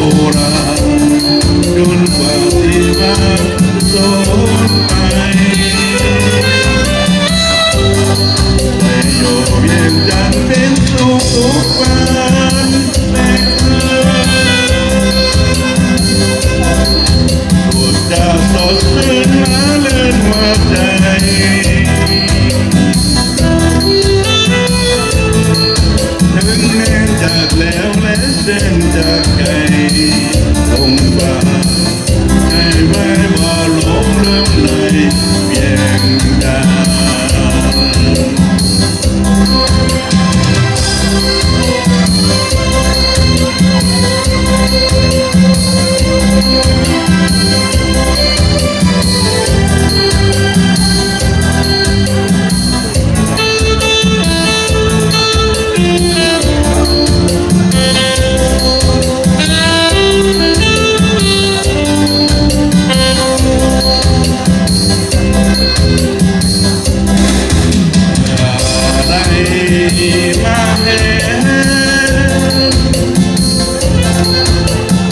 Ua rau kuv txiv Vaj Xub pais, es yuav Vias Cas peb tug tub Vaj Xub, ua cas xov xwm nab lwj ua cas, neeg cas dleb ua le seem cas kev, koom vam, kev vaib vog lub lwm lais Vias Cas.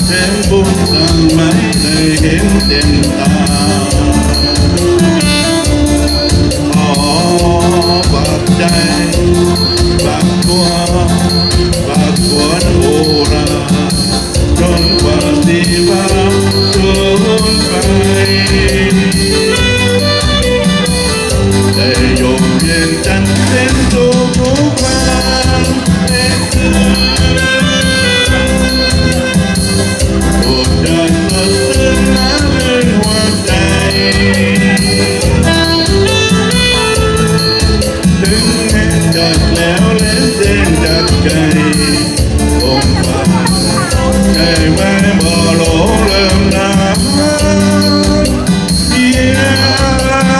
Peb npug tag Maiv Dais Heev Tias tas, thov vam caij vam kuab, vam kuab ua rau zoo kuv txiv Vaj Xub pais, es yuav Vias Cas peb tug tub Vaj Xub, ua cas xov xwm nab lwj ua cas, neeg cas dleb ua le seem cas kev, koom vam, kev vaib vog lub lwm lais Vias Cas.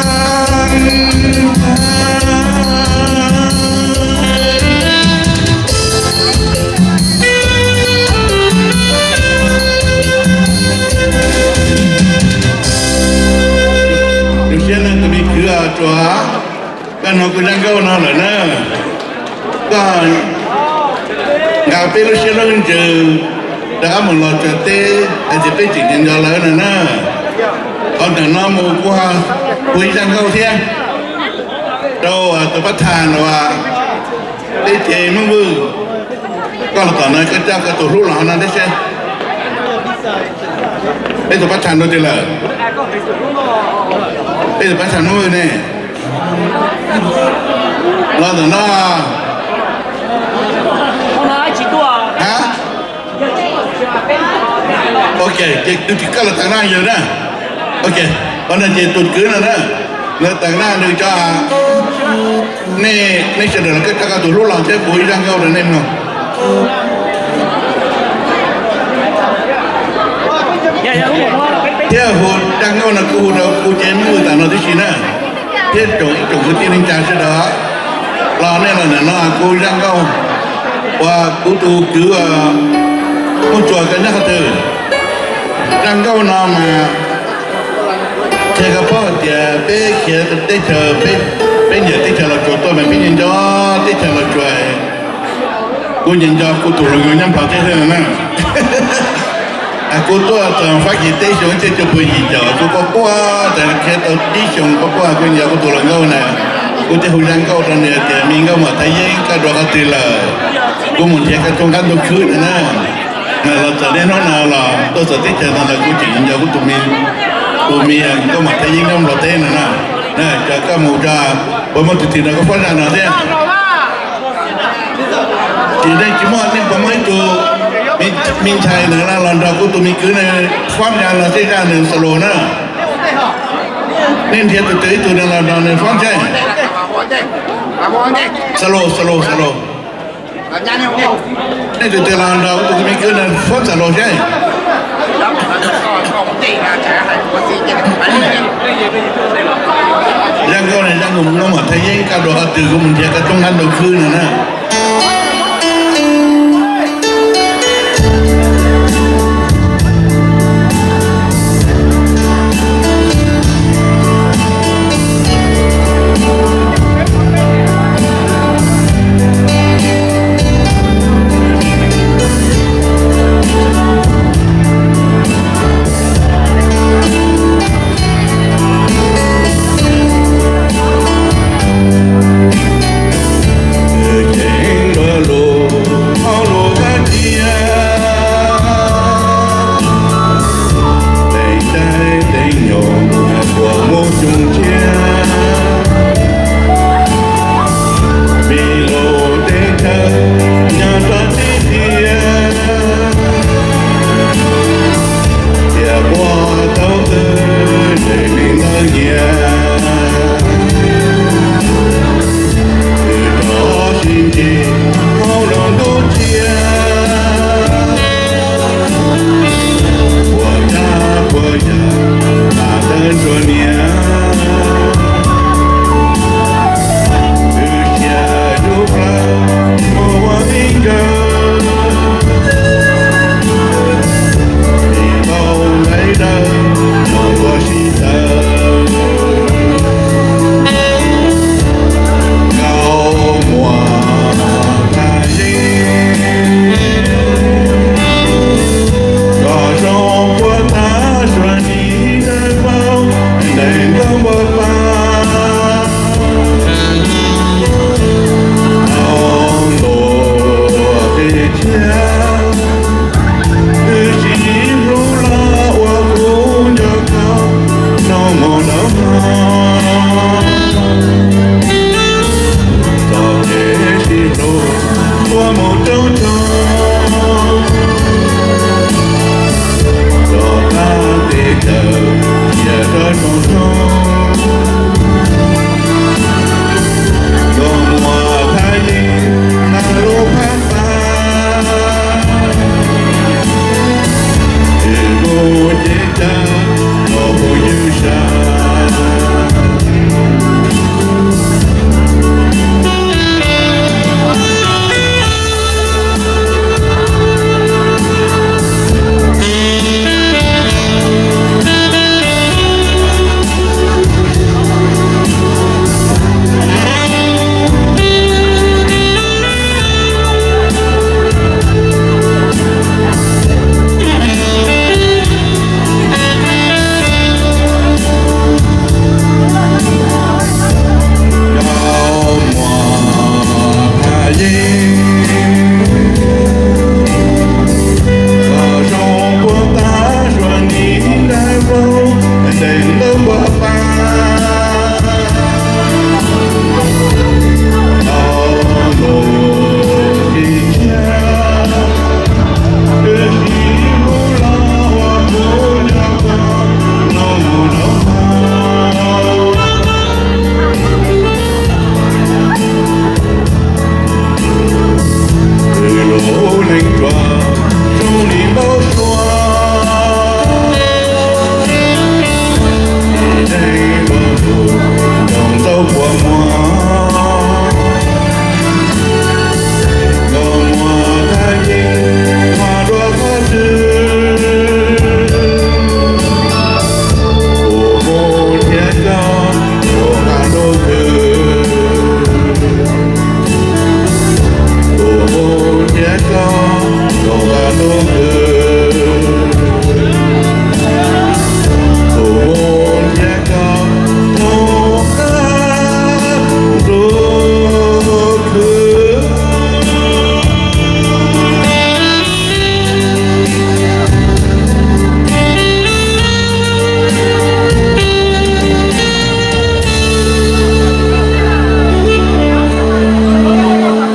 Zoo siab na tus me kwv Tsuas, koj hnov kuv zaj nkauj no lawm na, koj nqa peb lub siab lub ntsws rov qab mus los txog teb hais tias peb tseem nco nco lawv no na. Qhov ntawm no mus kuv ho hu ib zaj nkauj thiab rau tus pab tham uas teb chaws Hmoob Vwj. Koj los tom no koj coj koj tus hlub los hauv no thiab seb. Peb tus pab tham dua twg lawm? Peb tus pab tham Hmoob Vwj ne, los tom no. Ha, ok, ces tus kwv koj los tag na yawg na. Ok, qhov no ces tus kwv no na, lawv tag na nws cov, nej, nej sawv daws los koj coj koj tus hlub los thiab kuv hu ib zaj nkauj rau nej mloog. Thiab hu zaj nkauj no kuv hu rau kuv cev Hmoob Vwj tam no tib si na, thiab tsoom ib tsoom kwv tij neej tsa sawv daws los nej los ntawm no kuv zaj nkauj uas kuv tus kwv Hmoob Tsuas koj nyob qhov twg. Zaj nkauj no mas qhia kom paub hais tias peb khiav teb chaws, peb nyiam teb chaws Los Tsuas tuaj mas peb nco nco teb chaws Los Tsuas. Kuv nco nco kuv tus hluas nkauj nyob Nplog teb thiab na. Kuv tuaj txog Fab Kis teb xyoo ib txhiab cuaj puas yim caum, kuv quaj quaj tas khiav tau ib xyoos quaj quaj, kuv nco kuv tus hluas nkauj na. Kuv thiaj hu zaj nkauj rau nws tias me nkauj mom Thaj Yeeb, koj dua qhov twg lawm? Kuv mus nrhiav koj txhua qab ntuj khwb no na. Mas los txog niaj hnub no los tuaj txog teb chaws no los kuv tseem nco kuv tus me, tus me nkauj mom Thaj Yeeb nyob Nplog teb no na. Cov koj mus tso, puas muaj tus twg nrog koj faib zaj no thiab? Ces nej tsis muaj, nej puas muaj ib tug me ntxhais ntawd los nrog kuv tus me kwv no faib zaj no, tej zaj nws solo na. Nej nrhiav tus twg ib tug no los nrog nws faib seb. Solo, solo, solo. Nej tus twg los nrog kuv tus me kwv no faib solo seb. Zaj nkauj no, zaj nkauj mom Thaj Yeeb, koj dua qhov twg, kuv mus nrhiav koj txhua qab ntuj khwb no na.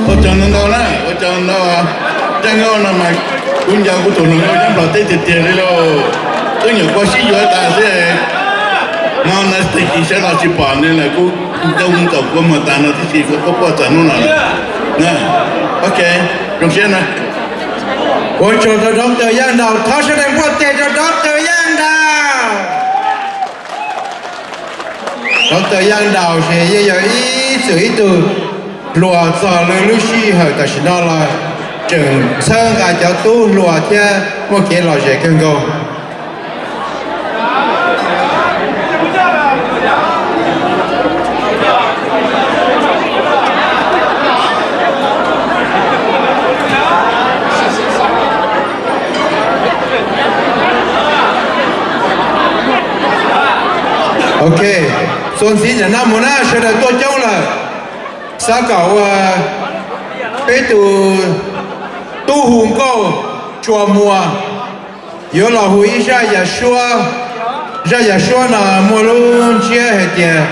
Ua tsaug ntau ntau na, ua tsaug ntau. Caij nkauj no mas kuv nco kuv tus hluas nkauj nyob Nplog teb tiag tiag li lauj. Twb nyuam qhuav sib yuav tas xwb, no na tes kis sawv los tsis pom nws lawm, kuv nkauj mus txaus kua muag tas no tib si, kuv quaj quaj txog hnub no. Ok, zoo siab na. Ua tsaug rau Doctor Yaj Nraus, thov sawv daws npuaj tes rau Doctor Yaj Nraus. Doctor Yaj Nraus ces yeej yog ib txwm ib tug hluas txog lub sij hawm tam sim no los tseem txhawb nqa cov tub hluas thiab muaj kev lom zem kawg nkaus. Ok, txuas ntxiv ntawm no mus na, sawv daws tuaj coob lawm. Xav kom ua peb tus tub hu nkauj Tsua Muas yuav los hu ib zaj yam suab. Zaj yam suab no muaj lub ntsiab hais tias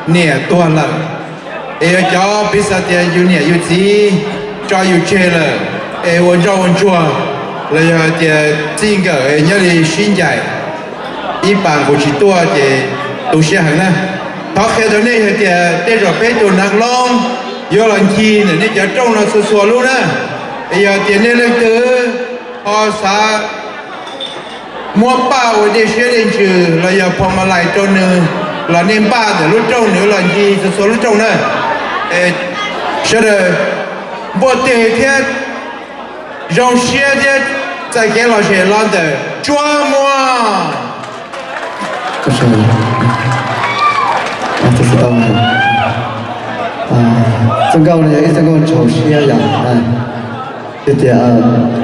niam tuag lawm, es yog cov piv xam tias yus niam yus txiv tso yus tseg lawm, es ua ntsoj ua ntsuag, los yog hais tias txij nkawm es nyob li sib ncaim, ib pas nqus tsis tuaj ces tu siab heev na. Thov qhia rau nej hais tias tej zaum peb tus nas loob yuav los ncig ntawm nej cov rooj no txhua txhua lub na. Es yog tias nej leej twg ho xav muab paj ua dej siab dej ntsws los yog phoo ma lais rau nws los nej npaj ntawm lub rooj nws los ncig txhua txhua lub rooj na. Es sawv daws npuaj tes thiab zoo siab thiab txais kev lom zem los ntawm Tsua Muas. Txoj nkauj no yog ib txoj nkauj txaus siab yom. Yog tias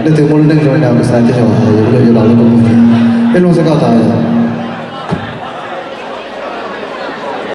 leej twg muaj lub neej zoo li no kuv xav tias yuav los lub kua muag thiab. Peb mloog txoj nkauj tas.